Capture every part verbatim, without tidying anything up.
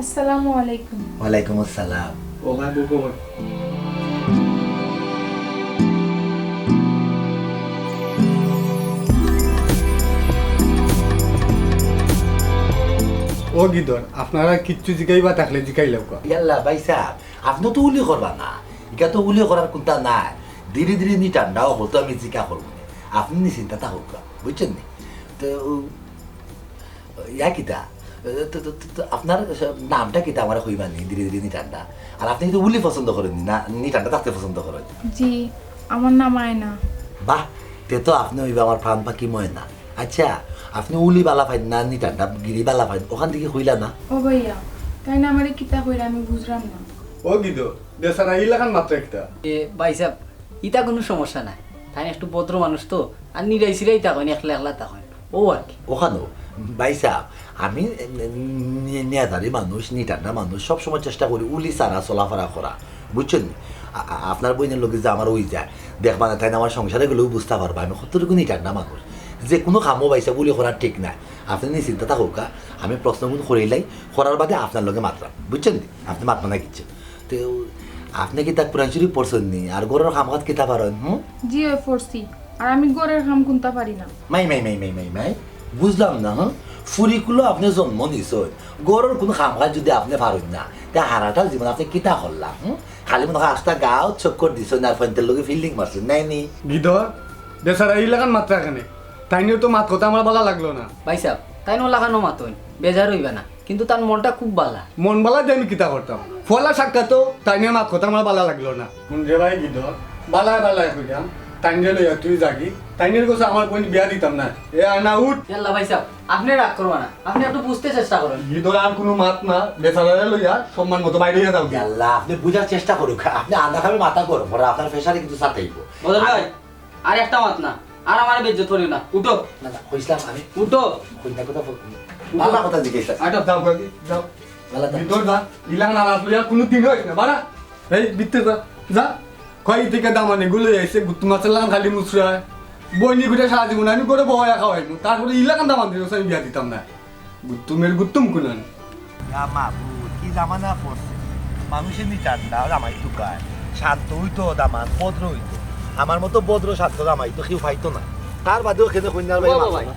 আসসালামু আলাইকুম। ওয়ালাইকুম আসসালাম। ও ভাই, বকো ভাই। ও গিদর, আপনারা কিচ্ছু জিকাইবা থাকলে জিকাইলাউক্কা। ইয়াল্লা ভাইসাব, আপনে তো উলি করবা না, ইটা তো উলি করার কুন্তা নাই। ধীরে ধীরে নি ঠান্ডা অকলতো আমি জিকা করমু নে, আপনে নিশ্চিন্তা থাকউক্কা, বুঝছইন নি? তো ইয়া কিতা? তো, তো, তো, তো আপনার নামটা কিতা আমারে কইবা নি, ধীরে ধীরে নি ঠান্ডা? আর আপনে কিন্তু উলি পছন্দ করইন নি, না নি ঠান্ডা থাকতে পছন্দ করইন? জি, আমার নাম আয়না। বাহ, তে তো আপনে অইবা আমার প্রাণ পাখি ময়না। আচ্ছা, আপনে উলি বালা পাইন না, নি ঠান্ডা গিরি বালা পাইন, অখান থাকি কইলা না? ও ভাইয়া, তাইন আমারে কিতা কইরা আমি বুঝরাম না। ও গিদর, বেচারা ইলাখান মাতরা কিতা? এ, ভাইসাব, ইতা কুনু সমস্যা নাই। তাইন একটু ভদ্র মানুষ তো, আর নিরাই সিরাই থাকইন, একলা একলা থাকইন। ও আর কি। অখানউ, ভাইসাব, আমি নি-, নিয়াজারি মানুষ, নি ঠান্ডা মানুষ, সব সময় চেষ্টা করি উলি ছাড়া চলাফেরা করা, বুঝছইন নি? আ-, আ-, আপনার বইনর লগে যে আমার অই যায়, দেখবা না, তাইন আমার সংসারে গেলেউ বুঝতা পারবা, আমি কতটুকু নি ঠান্ডা মানুষ। যে কুনু কামও ভাইসাব উলি করা ঠিক নায়। আপনে নিশ্চিন্তা থাকউক্কা, আমি প্রশ্নগুন করিলাই, করার বাদে আপনার লগে মাতরাম, বুঝছইন নি? আপনে মাতবা না কিচ্ছু। তে আপনে কিতা কুরআন শরিফ পড়ছইন নি? আর ঘরর কাম কাজ কিতা পারইন, হুম? জি, অয় পড়ছি। আর আমি ঘরর কাম কুন্তা পারি না। মাই, মাই, মাই, মাই, মাই, মাই। বুঝলাম না, হুম? ফুরিকুলো আপনে জন্ম নিছইন। ঘরর কুনু কাম কাজ যুদি আপনে পারইন না, তে হারাটা জীবন আপনে কিতা করলা, হুম? খালি মনো অয় আস্তা গাউ চক্কর দিছইন আর ফইন্তর লগে fielding মারছইন, নায় নি? গিদর, বেচারা ইলাখান মাতরা কেনে? তাইনর তো মাত কথা আমার বালা লাগলো না। ভাইসাব, তাইন অলাখানউ মাতইন, বেজার অইবা না। কিন্তু তান মনটা খুব বালা। মন বালা দি আমি কিতা করতাম? পয়লা সাক্ষাতো তাইনর মাত কথা আমার বালা লাগলো না। হুন রে ভাই গিদর, বালায় বালায় কইরাম, তাইনরে লইয়া তুই যাগি, তাইনর গেছে আমার বইন বিয়া দিতাম না। এ আয়না উঠ। ইয়াল্লা ভাইসাব, আপনে রাগ করবা না, আপনে একটু বুঝতে চেষ্টা করইন। গিদর আর কুনু মাত না, বেচারারে লইয়া সম্মান মতো বাইর অইয়া যাও। ইয়াল্লা, আপনে বুঝার চেষ্টা করউক্কা, আপনে আধা কামে মাথা গরম করা, আপনার pressure-এ কিন্তু সাথে অইবো। বদর ভাই, আর একটা মাত না, আর আমারে বেইজ্জত করিও না, উঠো। না, না, কইছিলাম আমি। উঠো। কইনা কথা বল-, উঠো। বালা কথা জিজ্ঞেস আছে। আটো। যাও, কই, যাও। বালা কথা। ভিতর যা, ইলান আলাপ লইয়া কুনু দিন অইছে না, বাড়া। এই, ভিতর যা, যা। কই থেকে দামানি গুলো আইছে, গুত্তু মাছের লাগান খালি মুচড়ায়। বইনি গুটে সারা জীবন আমি করে বয়া খাওয়াইমু, তারপরে ইলাকান দামান দিল, আমি বিয়া দিতাম না। গুত্তুমের গুত্তুম কুনান। ইয়া মাবুদ, কি জামানা পড়ছে। মানুষে নি ঠান্ডা জামাই তুকায়। শান্ত অইতো দামান, ভদ্র অইতো। আমার মতো ভদ্র শান্ত জামাই তো কেউ পাইতো না। তার বাদেও কেনে কইনার বাড়ি ও মাতো ভাই, না।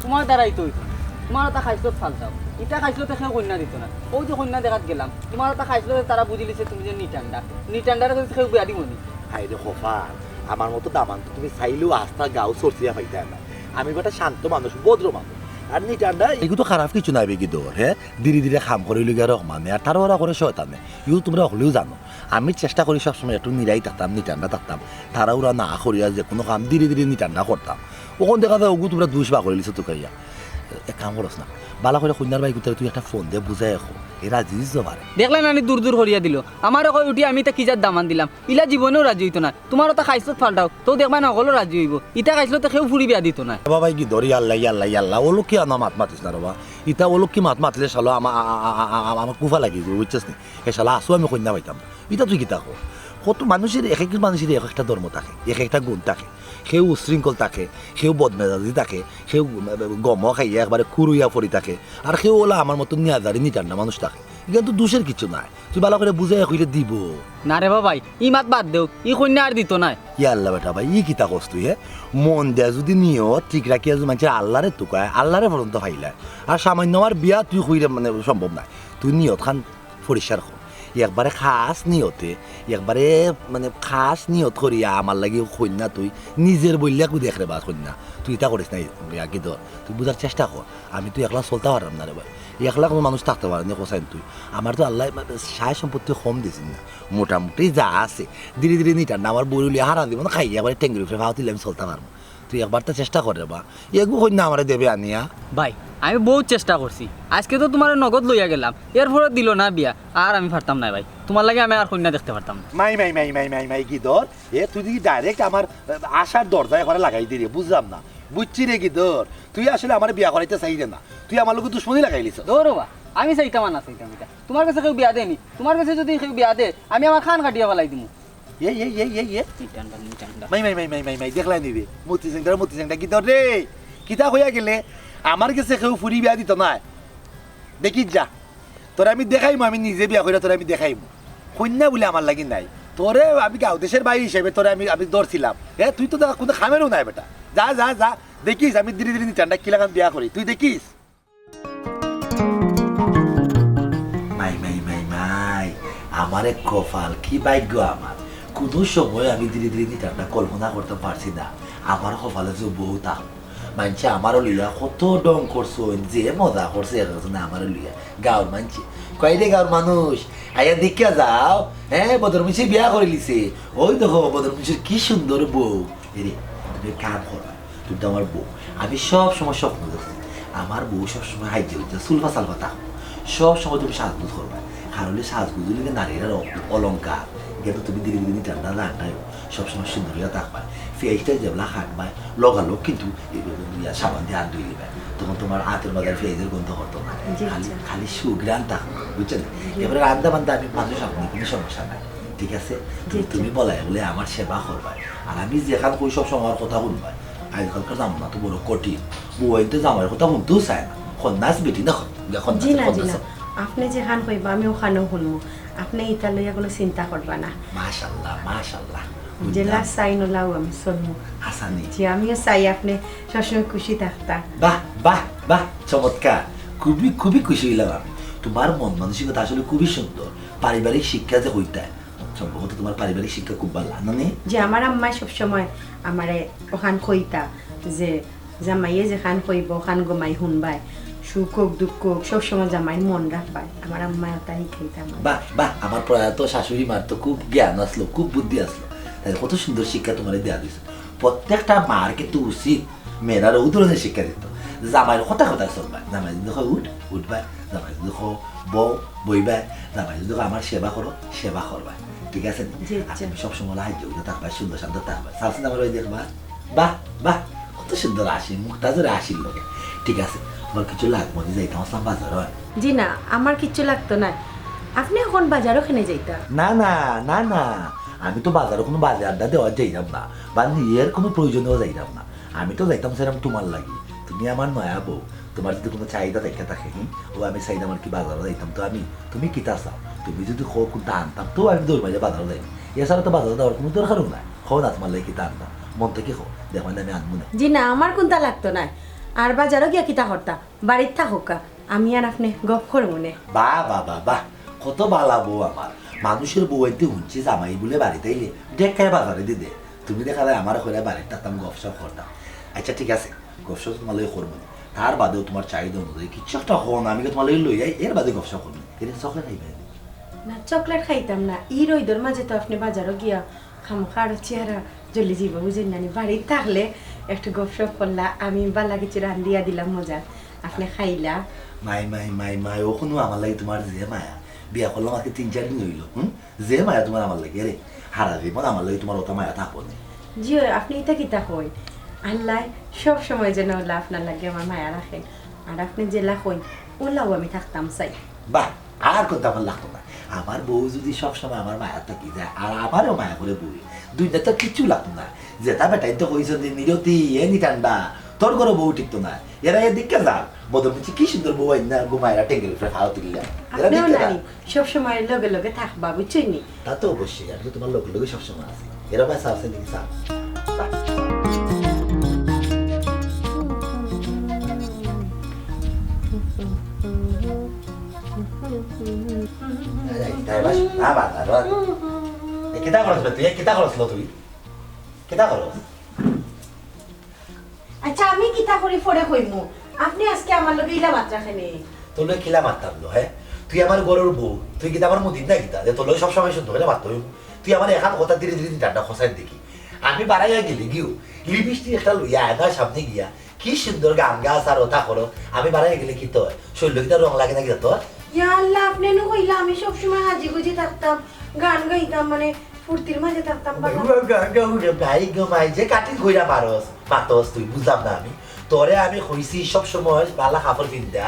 তুমার দ্বারাই তো অইতো না। তুমার অতা খাইছলত ফালতাও। ইতা খাইছলতে কেউ কইনা দিতো না। অউ যে কইনা দেখাত গেলাম, তুমার অতা খাইছলতে তারা বুঝিলিছে তুমি যে নি ঠান্ডা। নি ঠান্ডারে কেউ বিয়া দিবো নি। হায় রে কপাল, আমার মতো দামান তো তুমি চাইলেও আস্তা গাউ চরচিয়া পাইতায় না। আমি বেটা শান্ত মানুষ, ভদ্র মানুষ। আর নি ঠান্ডা, এগু তো খারাপ কিছু নায় বেগি দর, হে? ধীরে ধীরে কাম করে অইলো গিয়া রহমানে, আর তাড়াহুড়া করে শয়তানে। ইউ তুমরা হকলেউ জানো। আমি চেষ্টা করি সবসময় একটু নিরাই থাকতাম, নি ঠান্ডা থাকতাম। তাড়াহুড়া না করিয়া যে কুনু কাম ধীরে ধীরে নি ঠান্ডা করতাম। অখন দেখা যায় অগু তুমরা দুষ বার করিলিছো তুকাইয়া। এক কাম করস না, বালা করি কইনার ভাই গুতারে তুই একটা ফোন দে, বুঝাইয়া ক, এ রাজি অইযিতো পারে। দেখলায় না নি, দূর দূর করিয়া দিলো। আমারে কয় উঠি আমি ইতা কি জাত দামান দিলাম। ইলা জীবনেও রাজি অইতো নায়। তুমার অতা খাইছলত ফালতাও, তেউ দেখবায় না হকলেউ রাজি অইবো। ইতা খাইছলতে কেউ ফুরি বিয়া দিতো নায়। বাবা, কি দরি আল্লাহ, আল্লাহ, আল্লাহ, অলক্ষী আনা মাত মাতিস না রে বা। ইতা অলক্ষী মাত মাতলে শালা আমা-, আ-, আ-, আ-, আ-, আ-, আমার কুফা লাগি যাইবো, বুঝছস নি? হে শালা আসু আমি কইনা পাইতাম। ইতা তুই কিতা কর? কত মানুষের, এক এক মানুষের এক একটা ধর্ম থাকে, এক একটা গুণ থাকে। কেউ উশৃঙ্খল থাকে, কেউ বদমেজাজি থাকে, কেউ গম খাইয়া একবারে কুরুইয়া পড়ি থাকে, আর কেউ অলা আমার মতো নিয়াজারি নি ঠান্ডা মানুষ থাকে। ইখান তো দুষের কিচ্ছু নাই। তুই বালা করি বুঝাইয়া কইলে দিবো। না রে বা ভাই, ই মাত বাদ দেও, ই কইনা আর দিতো নায়। ইয়া আল্লাহ বেটা ভাই, ই কিতা কস তুই, হে? মন দিয়া যুদি নিয়ত ঠিক রাখিয়া যুদি মানষে আল্লারে তুকায়, আল্লারে পর্যন্ত পাইলায়। আর সামান্য আমার বিয়া তুই কইরে মানে সম্ভব নায়। তুই নিয়ত খান পরিষ্কার কর। একবারে খাস নিয়তে, একবারে মানে খাস নিয়ত করিয়া আমার লাগি কইনা তুই নিজর বইল্লা কু দেখ রে বা কইনা। তুই ইতা করিস না, ইয়া গিদর, তুই বুঝার চেষ্টা কর। আমি তো একলা চলতাম পাররাম না রে ভাই, একলা কুনু মানুষ থাকতে পারে না, কছাইন তুই। আমার তো আল্লায় সায় সম্পত্তি কম দিছইন না, মোটামুটি যা আছে, ধীরে ধীরে নিটার না, আমার বউরে লইয়া হারা জীবন খাইয়া একবারে টেঙ্গুর উপরে ফাও তুললে আমি চলতাম পারমু। তুই একবার তো চেষ্টা কর রে বা, এগু কইন না আমারে দেবে আনিয়া। ভাই, আমি বউত চেষ্টা করছি, আইজকে তো তুমারে নগদ লইয়া গেলাম, এরপরে দিলো না বিয়া, আর আমি পারতাম না ভাই, তুমার লাগি আমি আর কইন্যা দেখতে পারতাম না। মাই, মাই, মাই, মাই, মাই, মাই, গিদর, এ, তুই দেখি direct আমার, আহ, আশার দরজায় একবারে লাগাই দিরে, বুঝলাম না। বুঝছি রে গিদর, তুই আসলে আমারে বিয়া করাইতে চাইরে না, তুই আমার লগে দুশমনি লাগাইলিছস। ধরো বা, আমি চাইতাম আর না চাইতাম ইতা। তুমার গেছে কেউ বিয়া দেয়নি, তুমার গেছে যুদি কেউ বিয়া দেয়, আমি আমার কান কাটিয়া ফালাই দিমু। এ, এ, এ, এ, এ। নিটান বা, নিটান বা। মাই, মাই, মাই, মাই, মাই, মাই, দেখলাই নিবে। মতি চেংটা, মতি চেংটা, গিদর রে। কিতা কইয়া গেলে? আমার গেছে কেউ ফুরি বিয়া দিতো নায়। দেখিস যা। তোরে আমি দেখাইমু, আমি নিজে বিয়া করিয়া তোরে আমি দেখাইমু। কইন্যা বুলে আমার লাগি নাই। তোরে আমি গাঁও দেশের ভাই হিসাবে তোরে আমি, আমি ধরছিলাম। এ, তুই তো কুনু কামেরও নায় বেটা। যা, যা, যা। দেখিস আমি ধীরে ধীরে নিটানটা কিলাখান বিয়া করি। তুই দেখিস। মাই, মাই, মাই, মাই, আমার এক কপাল, কি ভাগ্য আমার। কুনু সময় আমি ধীরে ধীরে নিটানটা কল্পনা করতাম পারছি না, আমার কপালে যে বউ থাকবো। মানষে আমারে লইয়া কত ঢং করছইন, যে মজা করছে একজনে আমারে লইয়া। গাঁওর মানষে কয়, "রে গাঁওর মানুষ, আইয়া দেখিয়া যাও, হ্যাঁ, বদর মুন্সি বিয়া করিলিছে, ওই দেখো বদর মুন্সির কি সুন্দর বউ।" এরে, তুমি কাম করবা, তুমি তো আমার বউ। আমি সব সময় স্বপ্ন দেখছি, আমার বউ সব সময় হাইজে উঠে সুলফা সালফা থাকবো, সব সময় তুমি সাজগুজ করবা। কারণ এই সাজগুজ হইলে নারীরা অলংকার। কিন্তু তুমি ধীরে ধীরে নিটানটা রান্নায় সব সময় সুন্দর হইয়া থাকবা। ফেসটা যেবলা হাঁটবা, লগালগ কিন্তু এই ইয়া সাবান দিয়া হাত ধুই দিবা। তখন তোমার হাতের মাঝে ফেসের গন্ধ করতো না। জি, খালি, জি। খালি সুঘ্রাণ থাকবো, বুঝছেন? জি। এবারে রান্দা বান্দা আমি মানুষ, আপনার কোনো সমস্যা নাই, ঠিক আছে? জি, তুমি, জি। তুমি বলাই বলে আমার সেবা করবা, আর আমি যেখান কই সব সময় আমার কথা শুনবা। আজকালকার জামানা তো বড় কঠিন, বউ আনতে জামাইয়ের কথা শুনতেও চায় না। খন্নাস বেটি না, খন্নাস, জি না, জি খন্নাস। না। আপনি যেখান কইবা আমি ওখানেও শুনবো। আপনি ইতা লইয়া কোনো চিন্তা করবা না। মাশাআল্লাহ, মাশাআল্লাহ। যেলা বুঝলাম। চাইন ওলাও আমি চলমু। আসানি। জি, আমিও চাই আপনি সবসময় খুশি থাকতা। বাহ, বাহ, বাহ, চমৎকার। খুবই, খুবই খুশি হইলাম আমি। তোমার মন মানসিকতা আসলে খুবই সুন্দর। পারিবারিক শিক্ষা যে হইতায়, সম্ভবত তোমার পারিবারিক শিক্ষা খুব ভালো, না নি? জি, আমার আম্মায় সবসময় আমারে ওখান কইতা যে জামাইয়ে যেখান কইব, ওখান গমাই হুনবায়। সুখ হোক, দুঃখ হোক, সবসময় জামাইর মন রাখবায়। আমার আম্মায় ওটা শিখাইতা আমারে। বাহ, বাহ, আমার প্রয়াত শাশুড়ি মার তো খুব জ্ঞান আসলো, খুব বুদ্ধি আসলো। তাই কত সুন্দর শিক্ষা তোমারে দেয়া দিছে। প্রত্যেকটা মার কিন্তু উচিত মেয়েরারে ও ধরনের শিক্ষা দিত। জামাইর কথা কথা চলবায়। জামাই যদি কয় উঠ, উঠবায়। জামাই যদি কয় বও, বইবায়। জামাই যদি কয় আমার সেবা করো, সেবা করবায়। ঠিক আছে নি? জি, আর জি। তুমি সবসময় হাইজে উঠে থাকবায়, সুন্দর শান্ত থাকবায়। সালসিন আমার ওই দেখবা, বাহ, বাহ, কত সুন্দর আসি, মুখটা ধরে আসির লগে। ঠিক আছে, তোমার কিছু লাগবো নি, যাইতাম আসলাম বাজার হয়। জি না, আমার কিচ্ছু লাগতো না। আপনি এখন বাজারও কেনে যাইতা? না, না, না, না, আমি তো বাজারও কোনো বাজার আড্ডা দেওয়ার যাইতাম না, বা নিজের কোনো প্রয়োজনেও যাইতাম না। আমি তো যাইতাম সেরকম তোমার লাগি, তুমি আমার নয়া বউ, তোমার যদি কোনো চাহিদা থাকে থাকে, হুম, ও আমি চাইলাম আর কি বাজারও যাইতাম, তো আমি, তুমি কিতা চাও? তুমি যদি কও কোনটা আনতাম, তো আমি দৌড় মারিয়া বাজারও যাইতাম। এছাড়া তো বাজারও যাওয়ার কোনো দরকারও নাই। কও না তোমার লাগি কিতা আনতাম, মন থেকে কও, দেখো না আমি আনবো না। জি না, আমার কোনটা লাগতো না। আর বাজারও গিয়া কিতা করতা? বাড়িত থাকউক্কা, আমি আর আপনে গপ করমু নে। বাহ, বাহ, বাহ, বাহ, কত বালা বউ আমার। মানুষের বউ আনতে হুনছি জামাই বুলে বাড়িত আইলে ডেকায় বাজারে দি দে। তুমি দেখা যায় আমার ঘরে বাড়িত থাকতাম, গপসপ করতাম। আচ্ছা, ঠিক আছে, গপসপ তোমার লগে করমু নে। তার বাদেও তোমার চাহিদা অনুযায়ী কিছু একটা হন, আমি কি তোমার লগে লই আই, এর বাদে গপসপ করমু। এটা চকলেট খাইবে? না, চকলেট খাইতাম না। ই রইদর মাঝে তো আপনে বাজারও গিয়া খামোখা আরো চেহারা জ্বলি যাইব, বুঝইন না নি? বাড়িত থাকলে একটু গপসপ করলা, আমি বালা কিছু রান্ধিয়া দিলাম মজার, আপনে খাইলা। মাই, মাই, মাই, মাই, অখনো আমার লাগি তোমার যে মায়া, বিয়া করলাম আজকে তিন চার দিন হইল, হুম? যে মায়া তোমার আমার লাগি, আরে, হারা জীবন আমার লাগি তোমার অত মায়া থাকবো নে। জি অয়, আপনে ইতা কিতা কইন? আল্লায় সব সময় যেন আল্লাহ আপনার লাগি আমার মায়া রাখেন, আর আপনে যেলা কইন, ওলাও আমি থাকতাম চাই। বাহ, আর কোনটা আমার লাগতো না। আমার বউ যদি সবসময় আমার মায়া থাকি যায়, আর আমারও মায়া করে বউ, দুইটা তো কিচ্ছু লাগতো না। যেটা বেটাইন তো কইছইন যে, "মিনতি, এ নিটান্ডা, তোর ঘরো বউ টিকতো না।" এরা এদিকে যার, বদর মুন্সি কি সুন্দর বউ আইন না, ঘুমাইরা টেঙ্গের উপরে ফাও তুলিলা। এরা আপনেও দিকে নানি, যার। সবসময় লগে লগে থাকবা, বুঝছইন নি? তা তো অবশ্যই, আমি তো তোমার লগে লগে সবসময় আছি। এরা ভাই সাহসে নাকি সাহস। এই, এই, তাই বাস, না, বাস, বাস, বাস। এ, কিতা করছ বে তুই? এ, কিতা করছ লো তুই? কিতা করছ? আচ্ছা, আমি কিতা করি পরে কইমু, আপনে আজকে আমার লগে ইলা মাতরা কেনে? তোর লগে কিলা মাততাম লো, হে? তুই আমার ঘরর বউ, তুই কিতা আমার মুদির না কিতা? যে তোর লগে সবসময় সুন্দর করি মাততে অইবো? তুই আমার এখান কথা ধীরে ধীরে ঠান্ডা খসাই দেখি। আমি বাড়াইয়া গেলে গিও, লিপস্টিক একটা লইয়া আয়নার সামনে গিয়া কি সুন্দর গান গাছ আর ওটা করো। আমি বাড়াইয়া গেলে কিতা অয়? শরীর কিতা রং লাগে না কিতা তোর? ইয়া আল্লাহ, আপনে নু কইলা আমি সবসময় হাজি গুজি থাকতাম, গান গাইতাম, মানে ফুর্তির মাঝে থাকতাম, বাবা। গা, গা, গা, উড়ে ভাই গো মাই, যে কাটিং কইরা পারস, মাতস তুই, বুঝলাম না আমি। তোরে আমি কইছি সব সময় বালা কাপড় পিন্দা,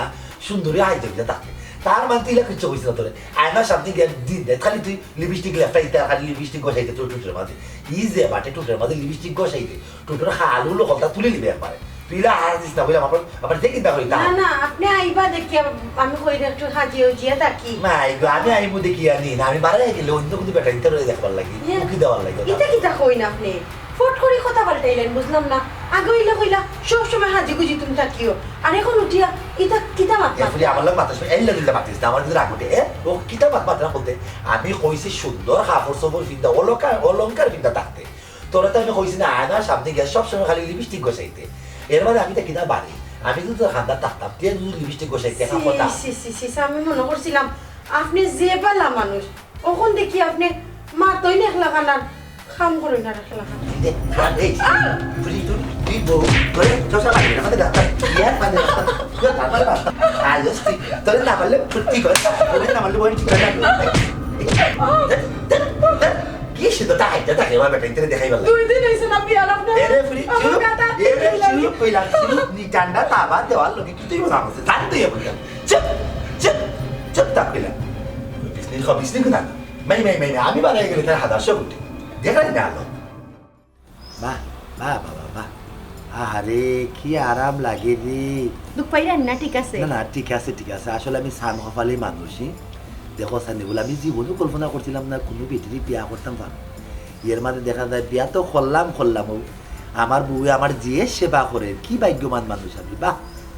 সুন্দরী হাই জমিয়া থাকতে। তার মানে তুই ইলা কিচ্ছু কইছিস না তোরে। আয়নার সামনে গিয়া দিন দে, খালি তুই লিপস্টিক লেফাইতে, খালি লিপস্টিক ঘষাইতে তোর ঠুটর মাঝে। ই যে বাটে ঠুটর মাঝে লিপস্টিক ঘষাইতে, ঠুটর খালু লোকলটা তুলে নিবে একবারে। তুই ইলা হার দিস না, বললাম, আবার, আবার যে কিতা করি তা। না, না, আপনে আইবা দেখি, আমি কই একটু হাজিয়ে উজিয়ে থাকি। না, এই আমি আইমু দেখি আনি, না, আমি বাড়াই গেলে অন্য কোনো বেটা ইন্টারভিউ দেখবার লাগি, ইয়ে, উকি দেওয়ার লাগি। ইতা কিতা কইন আপনে? ফট করি কথা পাল্টাইলেন, বুঝলাম না। আগে অইলে কইলা, সব সময় হাজি গুজি তুমি থাকিও। আর এখন উঠিয়া, ইতা কিতা মাত এ ফুলি, মাত? আমার লগে মাতাস, এল্লা দিল্লা মাতিস না, আমার ভিতরে রাগ উঠে। এ, ও কিতা মাত মাতরা বলতে? আমি কইছি সুন্দর কাপড় চোপড় পিন্দা, অলংকার, অলংকার পিন্দা থাকতে। তোরা তো আমি কইছি না, আয়নার সামনে গিয়া সব সময় খালি লিপস্টিক ঘষাইতে। এর মানে আমি তো কিনা বাড়ি, আমি তো তোর খান্দার থাকতাম, তুই যদি লিপস্টিক ঘষাইতে, এখন কথা। সি, সি, সি, সি, আমি মনে করছিলাম আপনে যে বালা মানুষ, অখন দেখি আপনে মাতইন একলা খান আর কাম করইন আর একলা খান। এই, এই, তুই, তুই, তুই বউ, তোরে চশমা লাগে না, মানে ডাক্তার, ইয়ার মানে ডাক্তার, তুই তার মানে ডাক্তার। আয়, তুই, তোরে না মারলে ফুর্তি করে, তোরে না মারলে বই ঠিক করে। কি সে তো তাহাই যা তাকে এবার বেটা ইন্টারে দেখাই বললাম। দুই দিন হইছে না বিয়ার আপনার? এরে ফুরি, আমার চুপ, কথা এরে চুপ, কইলাম, চুপ, নি ঠান্ডা তাবা দেওয়ার লগে কি তুই মজা আছে? জান তুই এখন। চুপ, চুপ, চুপ, তা কইলাম। বিষ্ণুর খ-, বিষ্ণুর কথা না। মাই, মাই, মাই, মাই, আমি বাড়াই গেলে তার হাজার শো কোটি। দেখাই না আলো। বাহ, বাহ, বাহ, বাহ, বাহ। আহারে, কি আরাম লাগে রে। দুখ পাইলেন না? ঠিক আছে। না, না, ঠিক আছে, ঠিক আছে। আসলে আমি সান কপালি মানুষ, হি। দেখো, সানি বলে, আমি জীবনেও কল্পনা করছিলাম না কোনো বেটিরে বিয়া করতাম পারবো। এর মাঝে দেখা যায়, বিয়া তো করলাম, করলাম, ও আমার বউয়ে আমার যে সেবা করে, কি ভাগ্যবান মানুষ আমি, বাহ।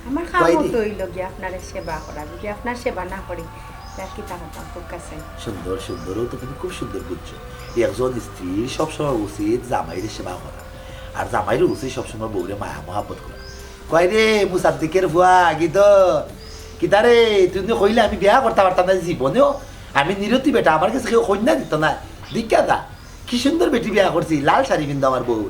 আমার কামও তো অইলো গিয়া আপনারে সেবা করা, যদি আপনার সেবা না করি, তার কিতা করতাম, খুব কাছে। সুন্দর, সুন্দর, ও তো তুমি খুব সুন্দর বুঝছো। একজন স্ত্রীর সবসময় উচিত জামাইরে সেবা করা, আর জামাইরও উচিত সবসময় বউরে মায়া মহাব্বত করা। কয় রে, মুসাদ্দিকের ফুয়া, গিদর, কিতা রে, তুমি কইলে আমি বিয়া করতাম পারতাম না জীবনেও, আমি নিরতি বেটা, আমার কাছে কেউ কইন্যা দিত না, দিকা দা। কি সুন্দর বেটি বিয়া করছি, লাল শাড়ি পিন্দা আমার বউ।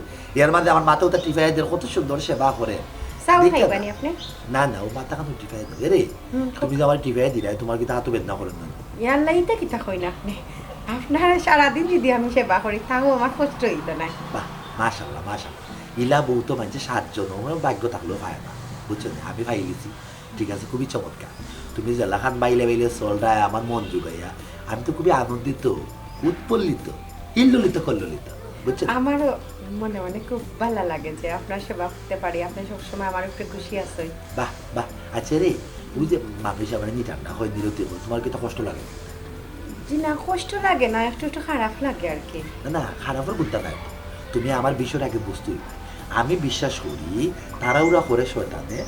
এর মাঝে আমার মাথাও তা টিপাইয়া দের, কত সুন্দর সেবা করে। চা খাইবানি আপনে? না, না, ও মাথা খানো টিপাইয়া দেবে রে। হুম, তুমি যে আমার টিপাইয়া দিলে, তোমার কিতা হাতও বেদনা করে না? ইয়াল্লা, ইতা কিতা কইন আপনে? আপনারে সারাদিন যদি আমি সেবা করি, তাও আমার কষ্ট অইতো না। বাহ, মাশাআল্লাহ, মাশাআল্লাহ। ইলা বউ তো মানষে সাতজন, ও ভাগ্য থাকলেও পায় না। বুঝছো নি? আমি পাইলিছি। ঠিক আছে, খুবই চমৎকার। তুমি যেলাখান বাইলে বাইলে চলরায় আমার মন জুগাইয়া, আমি তো খুবই আনন্দিত, উৎফুল্লিত, হিল্লোলিত কল্লোলিত, বুঝছো? আমারও মনে মনে খুব ভালা লাগে যে আপনার সেবা করতে পারি, আপনি সবসময় আমার উপরে খুশি আছেন। বাহ, বাহ। আচ্ছা রে, ওই যে মানুষ আমার নিটান্ডা হয়, নিরতি হয়, তোমার কিতা কষ্ট লাগে? জি না, কষ্ট লাগে না, একটু একটু খারাপ লাগে আর কি। না, না, খারাপের বুদ্ধা নাই। তুমি আমার বিষয়টা আগে বুঝতে হইবে। আমি বিশ্বাস করি, তাড়াহুড়া করে শয়তানে,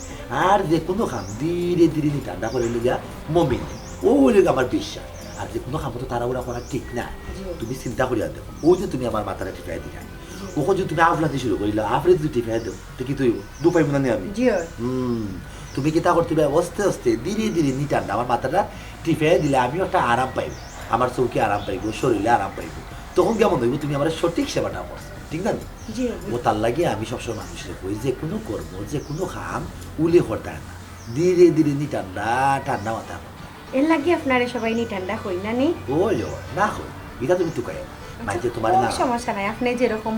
আর যে কোনো কাম ধীরে ধীরে নিটান্ডা করে নিগা মমিনে। ও হইল আমার বিশ্বাস। আর যে কোনো কাম তো তাড়াহুড়া করা ঠিক না। জি। তুমি চিন্তা করিয়া দেখো, ওই যে তুমি আমার মাথাটা টিপাই দিলা, জি। ওকে যদি তুমি আফলাতে শুরু করিলা, আফরে যদি টিপাই দেও, তো কি তুই দুপাই মনে নেই আমি? জি। হুম, তুমি কিতা করতে হবে? আস্তে আস্তে, ধীরে ধীরে নিটান্ডা আমার মাথাটা টিপাই দিলে আমিও একটা আরাম পাইব, আমার চোখে আরাম পাইব, শরীরে আরাম পাইব। তখন কেমন হইব? তুমি আমার সঠিক সেবাটা করছো, ঠিক না? জি। ও তার লাগে আমি সবসময় মানুষের কই, যে কোনো কর্ম, যে কোনো কাম উলে করতে হয় না, ধীরে ধীরে নিটান্ডা, ঠান্ডা মাথা করতে হয়। এর লাগি আপনারে সবাই নিটান্ডা কই না নি? ওই, ওই, না কই। এটা তুমি তুকাইও না। আচ্ছা, মাঝে তোমার কোনো না। সমস্যা নাই, আপনি যেরকম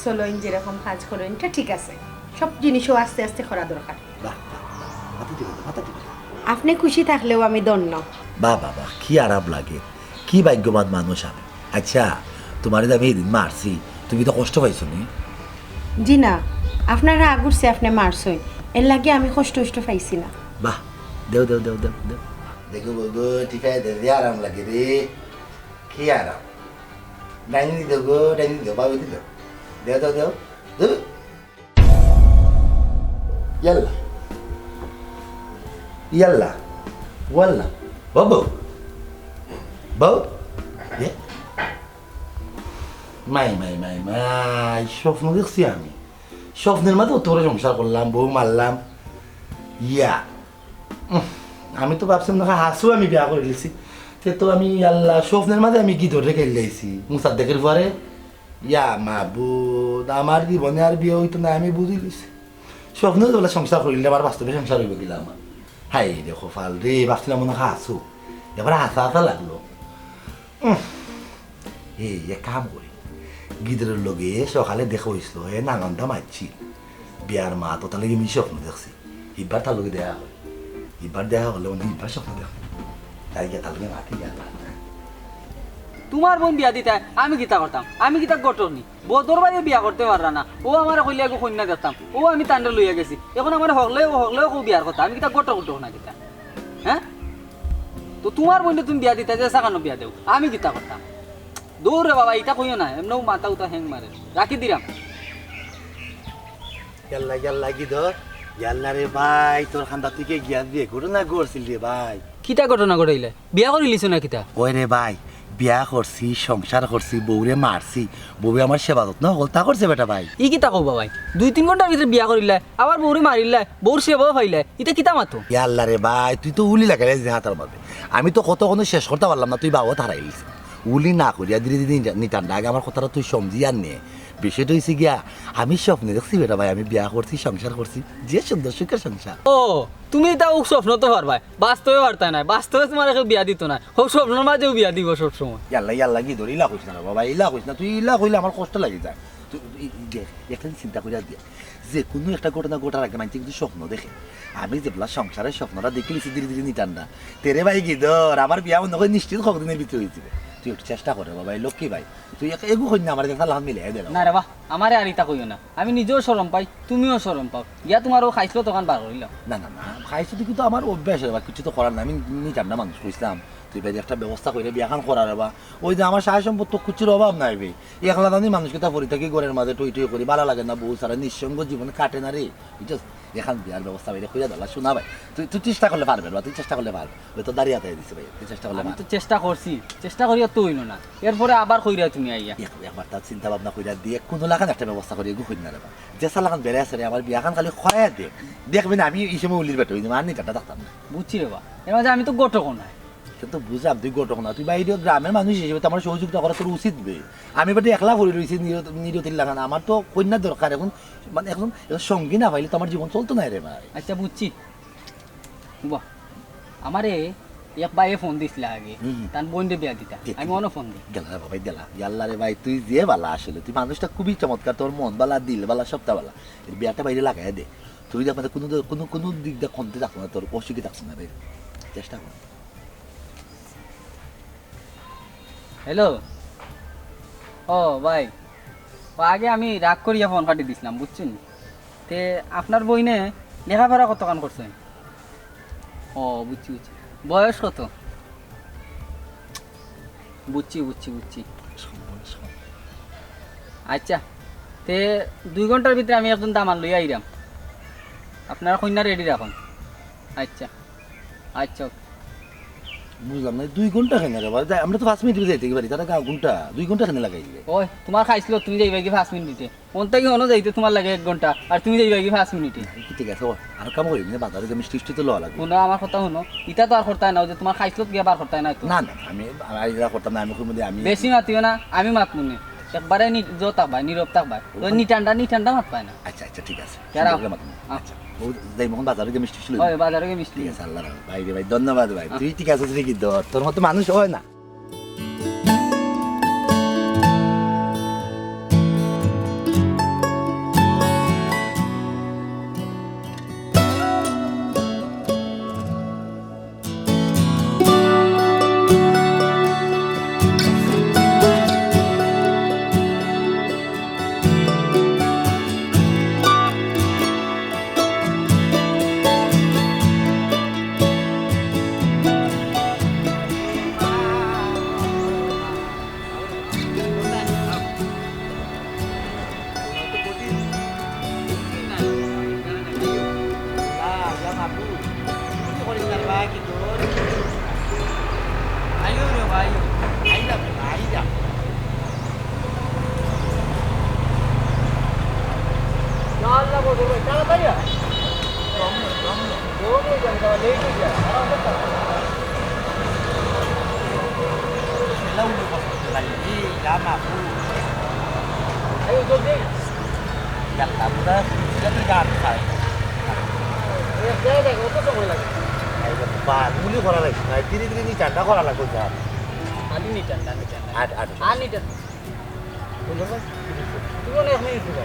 চলেন, যেরকম কাজ করেন, এটা ঠিক আছে। সব জিনিসও আস্তে আস্তে করা দরকার। বাহ, বাহ, বাহ। মাথা ঠিক আছে, মাথা ঠিক আছে। আপনি খুশি থাকলেও আমি ধন্য। বাহ, বাহ, বাহ, কি আরাম লাগে, কি ভাগ্যবান মানুষ আমি। আচ্ছা, তোমারে যে আমি এদিন মারছি, তুমি তো কষ্ট পাইছো নি? জি না, আপনার রাগ উঠছে, আপনি মারছইন, এর লাগি আমি কষ্ট উষ্ট পাইছি না। বাহ, দেও, দেও, দেও, দেও, দেও। দেখো বাবু, টিপাই দে, যে আরাম লাগে রে। কি আরাম? ডাইনি দিও গো, ডাইনি দিও, বাবু দিল। দেও, দেও, দেও। দেও। ইয়াল্লা। ইয়াল্লা। ওয়াল্লা। বাবু। বাবু। এ? মাই, মাই, মাই, মাই, স্বপ্ন দেখছি আমি। স্বপ্নর মাঝে অত বড় সংসার করলাম, বউ মারলাম। ইয়া, উম, আমি তো ভাবছিলাম না, হাছু আমি বিয়া করিলিছি। তে তো আমি, আল্লাহ, স্বপ্নর মাঝে আমি গিদরে খেলিলাইছি। মুসাদ্দেকের পরে, ইয়া মাবুদ, আমার জীবনে আর বিয়া অইতো না, আমি বুঝিলিছি। স্বপ্ন তো বলে সংসার করিলে আবার বাস্তবে সংসার অইবো কিলা আমার। হায় রে কপাল রে, ভাবছিলাম মনে হয় হাছু। এবার হাছা হাছা লাগলো। উম, এই এক কাম করি, গিদরের লগে সকালে দেখা অইছিল, হে নানানটা মাতছিল। বিয়ার মাত, তার লগে আমি স্বপ্ন দেখছি। ইবার তার লগে দেখা অয়। ইবার দেখা অইলে মানে ইবার স্বপ্ন দেখছি। তাই গিয়া তার লগে মাতি গিয়া। তুমার বইন বিয়া দিতায়, আমি কিতা করতাম? আমি কিতা ঘটক নি? বদর ভাইয়ে বিয়া করতে পাররা না, অউ আমারে কইলা এগু কইন্যা দেখতাম, অউ আমি তানরে লইয়া গেছি। এখন আমারে হকলে, হকলেও কউ বিয়ার কথা, আমি কিতা ঘটক উঠক না কিতা? হ্যাঁ? তো তুমার বইনরে তুমি বিয়া দিতায়, যেছা কানো বিয়া দেও, আমি কিতা করতাম? দূর রে বাবা, ইতা কইও না, এমনেউ মাথা উতা hang মারে। রাখি দিরাম। ইয়াল্লা, ইয়াল্লা, গিদর। ইয়াল্লা রে ভাই, তোর খান্দা তুই কে গিয়া বিয়া ঘটনা ঘটছিল রে ভাই। কিতা ঘটনা ঘটাইলে? বিয়া করিলিছো না কিতা? ওই রে ভাই, বিয়া করছি, সংসার করছি, বউরে মারছি, বউয়ে আমার সেবা যত্ন হকলতা করছে বেটা ভাই। ই কিতা কও বা ভাই? দুই তিন ঘন্টার ভিতরে বিয়া করিলায়, আবার বউরে মারিলায়, বউর সেবাও পাইলায়, ইতা কিতা মাতো? ইয়াল্লা রে ভাই, তুই তো উলি লাগাইলে যে হাতার মাঝে। আমি তো কত কোনো শেষ করতাম পারলাম না, তুই বাবত হারাইলিস। উলি না করিয়া ধীরে ধীরে নিটা-, নিটান্ডা আগে আমার কথাটা তুই সমঝিয়া নে। বিষয়টা অইছে গিয়া, আমি স্বপ্নে দেখছি বেটা ভাই, আমি বিয়া করছি, সংসার করছি, যে সুন্দর সুখের সংসার। ও, তুমি তাও স্বপ্ন তো পারবায়, বাস্তবে পারতায় নায়, বাস্তবে তুমারে কেউ বিয়া দিতো নায়, হউ স্বপ্নর মাঝেউ বিয়া দিবো সব সময়। ইয়াল্লা, ইয়াল্লা, গিদর, ইলা কইস না রে বাবা, ইলা কইস না, তুই ইলা কইলে আমার কষ্ট লাগি যায়। তুই ই-, ই-, দেখ, একটা জিনিস চিন্তা করিয়া দেখ, যে কুনু একটা ঘটনা ঘটার আগে মানষে কিন্তু স্বপ্ন দেখে। আমি যেবলা সংসারের স্বপ্নটা দেখিলিছি ধীরে ধীরে নিটান্ডা। তে রে ভাই গিদর, আমার বিয়া মনে হয় নিশ্চিত কতদিনের ভিতরে অইযিবো। তুই একটু চেষ্টা কর রে বাবা, এই লক্ষ্মী ভাই। তুই এক-, এগু কইস না, আমার দেখা লাহান মিলাই দে রে বাবা। না রে বা, আমারে আর ইতা কইও না। আমি নিজেও শরম পাই, তুমিও শরম পাও। গিয়া তুমার অউ খাইছলত অখান বার করিলাও। না, না, না, খাইছলত কিন্তু আমার অভ্যাস রে বা, কিচ্ছু তো করার নাই। আমি নিটান্ডা মানুষ কইছলাম। তুই ভাই একটা ব্যবস্থা করিয়া বিয়াখান করা রে বা। ওই যে আমার সহায় সম্পদ তো কিচ্ছুর অভাব নাই বে। একলা জানি মানুষ কিতা পড়ি থাকি ঘরের মাঝে টই টই করি, ভালা লাগে না, বউ ছাড়া নিঃসঙ্গ জীবন কাটে না রে, বুঝছস? এখান বিয়ার ব্যবস্থা বাইরে কইরা দিলা, শোনা ভাই, তুই, তুই চেষ্টা করলে পারবে বা, তুই চেষ্টা করলে পারবে। ওই তো দাঁড়িয়ে আতাই দিছে ভাই, তুই চেষ্টা করলে আমি পারবে। তো চেষ্টা করছি, চেষ্টা করিয়া তো অইলো না, এরপরে আবার কইরা তুমি আইয়া। এক-, একবার তার চিন্তা ভাবনা কইরা দিয়ে কোনো লাখান একটা ব্যবস্থা করি, এগু করি না রে বা। যে সালাখান বেড়ে আছে রে, আমার বিয়াখান খালি খরাইয়া দে, দেখবি না আমি এই সময় উলির বেটা হই যাবো, আর নিতাটা থাকতাম না। বুঝছি রে বা, এর মাঝে আমি তো ঘটক না। সে তো বুঝলাম তুই ঘটক না, তুই বাইরে গ্রামের মানুষ হিসেবে তো আমার সহযোগিতা করা তোর উচিত বে। আমি বেটা একলা পড়ি রইছি নির-, নিরতির লাখান, আমার তো কইন্যার দরকার এখন, মানে এখন, এখন সঙ্গী না পাইলে তো আমার জীবন চলতো না রে ভাই। আচ্ছা বুঝছি, বাহ, আমারে এক ভাইয়ে ফোন দিছলা আগে, হুম, হুম। তান বইনরে বিয়া দিতা, ঠিক, আমি ঠিক। অনো ফোন দিই। গেলা রে বাবা, গেলা। ইয়াল্লা রে ভাই, তুই যে বালা আসলে, তুই মানুষটা খুবই চমৎকার, তোর মন বালা, দিল বালা, সবটা বালা। এর বিয়াটা বাইরে লাগাই দে। তুই দেখ, মানে, কোনো, কোনো, কোনো দিক দিয়ে কমতে থাকতো না, তোর অসুখী থাকতো না রে। চেষ্টা কর। হ্যালো, ও ভাই, ও আগে আমি রাগ করিয়া ফোন কাটি দিছিলাম, বুঝছইন? তে আপনার বইনে লেখাপড়া কতখান করছইন? ও, বুঝছি, বুঝছি। বয়স কত? বুঝছি, বুঝছি, বুঝছি। আচ্ছা, তে দুই ঘন্টার ভিতরে আমি একজন দামান লইয়া আইরাম। আপনারা কইন্যা রেডি রাখুন। আচ্ছা, আচ্ছা, ওকে। বুঝলাম না, দুই ঘন্টা কেনে রে ভাই? যাই, আমরা তো পাঁচ মিনিট যাইতে পারি, তারা গাঁও ঘন্টা, দুই ঘন্টা কেনে লাগাই দিবে? ওই, তুমার খাইছলত, তুমি যাইবায় গি পাঁচ মিনিটে। অন থাকি অনো যাইতে তুমার লাগে এক ঘন্টা, আর তুমি যাইবায় গি পাঁচ মিনিটে। না, ঠিক আছে, ও, আর কাম করি, মানে বাজারে গিয়া মিষ্টি টিষ্টি তো লওয়া লাগবো। হুনো, আমার কথা হুনো, ইতা তো আর করতায় না, ওই যে তুমার খাইছলত গিয়া বার করতায় না তো। না, না, আমি, আমি আর ইতা করতাম না, আমি কইমু যে আমি বেশি মাতিও না, আমি মাতমু নে। একবারে নি-, জো থাকবায়, নীরব থাকবায়। তো ওখানে নিটান্ডা, নিটান্ডা মাতবায় না। আচ্ছা, আচ্ছা, ঠিক আছে। কেরা? সুন্দর করে মাতমু। আচ্ছা। আচ্ছা, ও যাই, মোহন বাজারে গিয়া মিষ্টি টিষ্টি লইমু। ওই, বাজারে গিয়া মিষ্টি ঠিক লইমু। আছে, আল্লাহ রাখো। ভাই রে ভাই, ধন্যবাদ ভাই। আচ্ছা। তুই ঠিক আছে, তুই কি ধর, তোর মতো মানুষ হয় না। কার খায়? এই দেখ, দেখ, অত সময় লাগে। এই যে বারগুলি করা লাগছে না, ধীরে ধীরে নি ঠান্ডা করা লাগবে যা। খালি নি ঠান্ডা, নি ঠান্ডা। আট, আট। আর নি ঠান্ডা। বুঝলে না? তুমি অনেক মিনিট দিবা।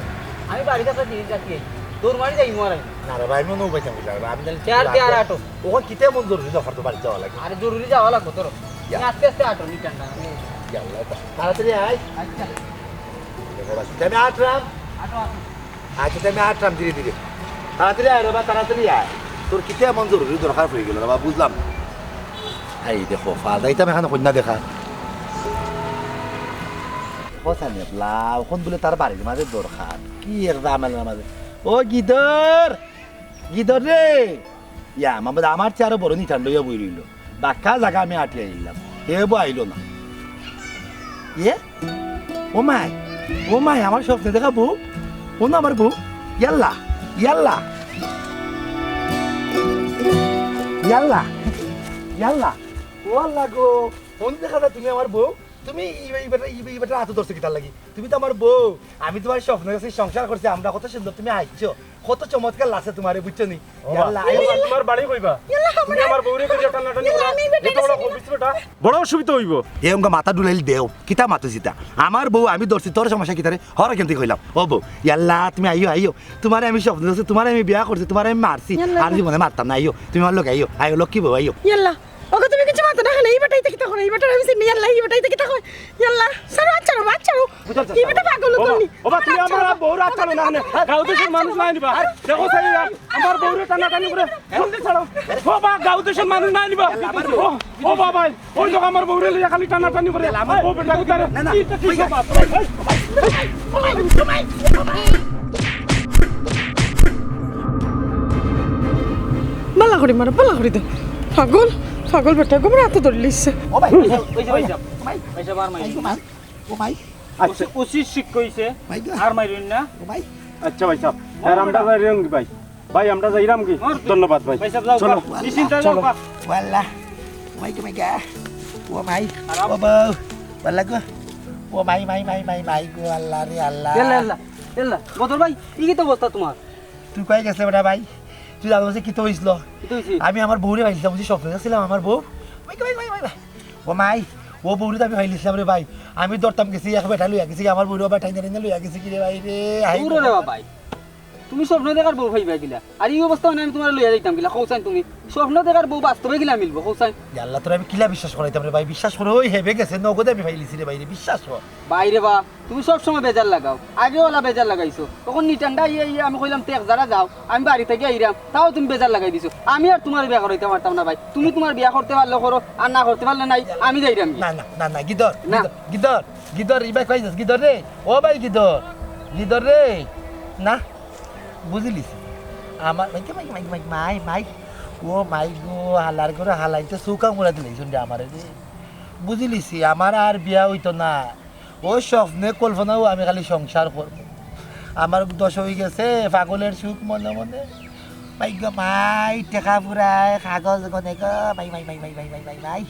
আমি বাড়ির কাছে দিয়ে যাচ্ছি। তোর বাড়ি যাই মারাই। না রে ভাই, আমি অন্য উপায় চাই না। আমি তাহলে কে আর, কে আর আটো? ওখানে কিতা এমন জরুরি দরকার তো বাড়ি যাওয়া লাগে? আরে জরুরি যাওয়া লাগবো তোর। ইয়া। তুমি আস্তে আস্তে আটো, নি ঠান্ডা। আমি ইয়া, আল্লাহ, তাড়াতাড়ি আয়। আচ্ছা। দেখো, বাস, আমি আটরাম। আটো, আটো। আচ্ছা, তে আমি আটরাম ধীরে ধীরে। তাড়াতাড়ি আয় রে বা, তাড়াতাড়ি আয়। তোর কিতা এমন জরুরি দরকার পড়ি গেল রে বা, বুঝলাম না। এই দেখো, ফাদাইতাম এখানে কন্যা দেখা। কথা নেবলা, ওখান বলে তার বাড়ির মাঝে দরকার। কি এক ঝামেলার মাঝে। ও গিদর, গিদর রে। ইয়া, মামা, আমার চেয়ে আরো বড় নিঠান লইয়া বই রইল। বাক্কা জাগা আমি আটিয়া আইলাম। হে বউ আইলো না। ইয়ে? ও মাই, ও মাই, আমার স্বপ্নে দেখা বউ? ও না আমার বউ? ইয়াল্লা, ইয়াল্লা, ইয়াল্লা, ইয়াল্লা। ও আল্লাহ গো, কোন দেখা যায় তুমি আমার বউ? তুমি ই, ই বেটা, ই, ই বেটা আতো ধরছো কিতার লাগি? তুমি তো আমার বউ। আমি তোমার স্বপ্নে গেছি, সংসার করছি আমরা, কত সুন্দর তুমি আইছো। কত চমৎকার লাগছে তোমারে, বুঝছো নি? ও মা, ইয়াল্লা, ও মা, তোমার বাড়ি কইবা? ইয়াল্লা, তুমি আমার বউরে কইয়া টানাটানি ইয়াল্লা, করো। আমি বেটা এত বড় গেছি। খবিস বেটা। বড় অসুবিধা হইব। এ অঙ্গ মাথা ডুলাইল দেও, কিতা মাতো জিতা? আমার বউ আমি ধরছি, তোর সমস্যা কিতারে? হর কিন্তু কইলাম। ও বউ, ইয়াল্লা, তুমি আইও, আইও। তোমারে আমি স্বপ্ন দেখছি, তোমারে আমি বিয়া করছি, তোমারে আমি মারছি। ইয়াল্লা। আর জীবনে মারতাম না, আইও। তুমি আমার লগে আইও, আইও, লক্ষ্মী বউ, আইও। ইয়াল্লা। ওকে, তুমি কিছু মাতো না, কেনে? ই বেটা ইতা কিতা করে? ই বেটারে আমি চিনি, ইয়াল্লা, ই বেটা ইতা কিতা করে? ইয়াল্লা, ছাড়ো, আচ্ছা, ছাড়ো, আচ্ছা, ছাড়ো। বুঝার চেষ্টা ই বেটা করো। পাগল ও বা, করনি। ও বা, তুমি আমার আর বউর আত টানো না, কেনে? গাঁও দেশের মানুষ নাই নিবা। দেখো, সেই আমার বউরে টানাটানি করে। জলদি ছাড়ো। ও বা, গাঁও দেশের মানুষ নাই নিবা। ও, ও বাবা, ওই দেখো আমার বউরে লইয়া খালি টানাটানি করে। ও বেটা, কোথায় রে? না, না, কি, কি কই সব গেছে? বাপ? বালা করি মারো, বালা করি দে। পাগল, পাগল বেটা, গোবর হাতে ধরে লিখছে। ও ভাই, ওই যে, ওই যে, ভাই সাহেব। ভাই, ভাই সাহেব, আর মাইরো না। ও ভাই। আচ্ছা। উচিত, উচিত শিক্ষা হইছে। ভাই গো। আর মাইরুন না। ও ভাই। আচ্ছা ভাই সাহেব, আর আমরা যাইরাম কি ভাই? ভাই, আমরা যাইরাম কি? ধন্যবাদ ভাই। ভাই সাহেব, যাও, চলো। যাও। নিশ্চিন্তে যাও, চলো। যাও। ওয়াল্লা। ও ভাই, তুমি গা। ও ভাই। খারাপ। ও বউ। ওয়াল্লা গো। ও ভাই, ভাই, ভাই, ভাই, ভাই গো, আল্লাহ রে আল্লাহ। ইয়াল্লা, ইয়াল্লা, ইয়াল্লা। বদর ভাই, ই কিতা অবস্থা তোমার? তুই কই গেছলে বেটা ভাই? তুই জানো যে কিতা হইছিল? কিতা হইছে? আমি আমার বউরে পাইছিলাম, বুঝছি, স্বপ্নে দেখছিলাম আমার বউ। ভাই, ভাই, ভাই, ভাই, ভাই। ও মাই, ও বউরে তো আমি পাইলিছিলাম রে ভাই। আমি ধরতাম গেছি, এক বেটা লইয়া গেছি, আমার বউরে বেটা নিয়ে লইয়া গেছি কি রে ভাই রে? হাই দূর রে বাবা। ভাই, তুমি স্বপ্ন দেখার বউ পাইবা কিলা? আর ই অবস্থা মানে আমি তোমারে লইয়া যাইতাম কিলা? কও চাইন তুমি, স্বপ্ন দেখার বউ বাস্তবে কিলা মিলবো? কও চাইন। ইয়াল্লা, তোরে আমি কিলা বিশ্বাস করাইতাম রে ভাই? বিশ্বাস করো, ওই হেবে গেছে, নগদে আমি পাইলিছি রে ভাই রে, বিশ্বাস কর। ভাই রে বা, তুমি সব সময় বেজার লাগাও, আগেও ওলা বেজার লাগাইছো, তখন নিটান্ডা ইয়ে ইয়ে আমি কইলাম তে এক জারা যাও, আমি বাড়ি থাকি আইরাম, তাও তুমি বেজার লাগাই দিছো। আমি আর তোমার বিয়া করাইতাম পারতাম না ভাই, তুমি তোমার বিয়া করতে পারলে করো, আর না করতে পারলে নাই, আমি যাইরাম গি। না, না, না, না, গিদর, না। গিদর, গিদর, গিদর, ইবায় কই যাস, গিদর রে, ও ভাই গিদর, গিদর রে, না, বুঝিলিছি। আমার, মাই, মাই, মাই, মাই, মাই, মাই, ও মাই গো, হালার ঘরে হালাইতে চৌকা মুড়া দিলাইছইন রে আমারে রে। বুঝিলিছি, আমার আর বিয়া অইতো না। ও স্বপ্নে কল্পনাও আমি খালি সংসার করব। আমার দশা হই গেছে, পাগলের সুখ মনে মনে। মাই গো মাই, টেকা ফুরায়, কাগজ গনে গো, মাই, মাই, মাই।